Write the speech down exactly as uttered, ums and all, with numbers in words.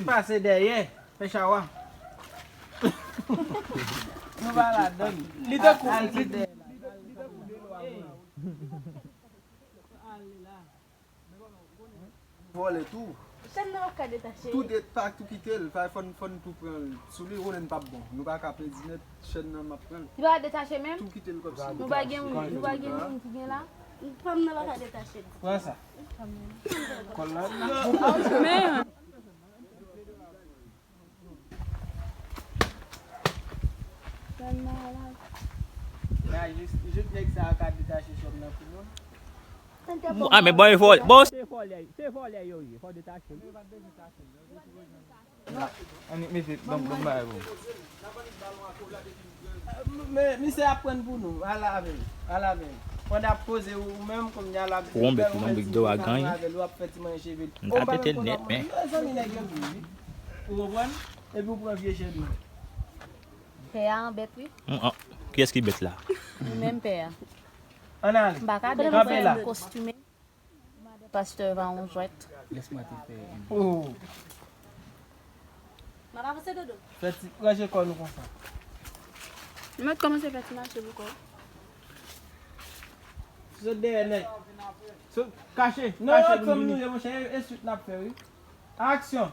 Pase dèyè, fè chawa. Nou pa ladan. Li te kou. Al, al, al, Vòlè tou. Chèn nan ap ka detache. Tou de, pa tou kite l. Fò n, fò n tou pran l. Sou li, Ronen p ap bon. Nou pa ka pèdi nèt. Chèn nan m ap pran l. Li pa detache menm? Tou kite l kòmsi. Nou pa gen, nou pa gen moun ki gen la? Fanm nan pa ka detache. Pran sa. Kòl la. Men. Sa jis, jis nèg sa a ka detache chèn nan pou nou. Ah, men bon, e fò, bon. Se vòlè, se vòlè yo ye, fò detache. Annik mete donk, donk, bagay pou. Men, misye ap pran pou nou. Al avè l. Al avè l. Pandan ap poze ou menm, kounye a l ap. Pou yon bèt, yon bèt dwa ganyen. Avè l, w ap fè ti manje vit. M ta pete l nèt, men. Mezanmi, nèg yo di wi. Ou konprann? Epi ou pran vye chèn nan. Pè a an bèt, wi. Mm, ah. Kiyès ki bèt la? Ou menm pè a. Ann ale. M pa ka kanpe la. Kostime. Pastè va yon jwèt. Lès mwen te fè. Oh. M ap avanse dodo. Fè ti, ranje kò nou konsa. M mèt kòmanse fè ti mache pou kò. Sot dèyè nèg. Sot kache. Non, kache, fanm nou ye, monchè, e swit n ap fè, wi. Aksyon.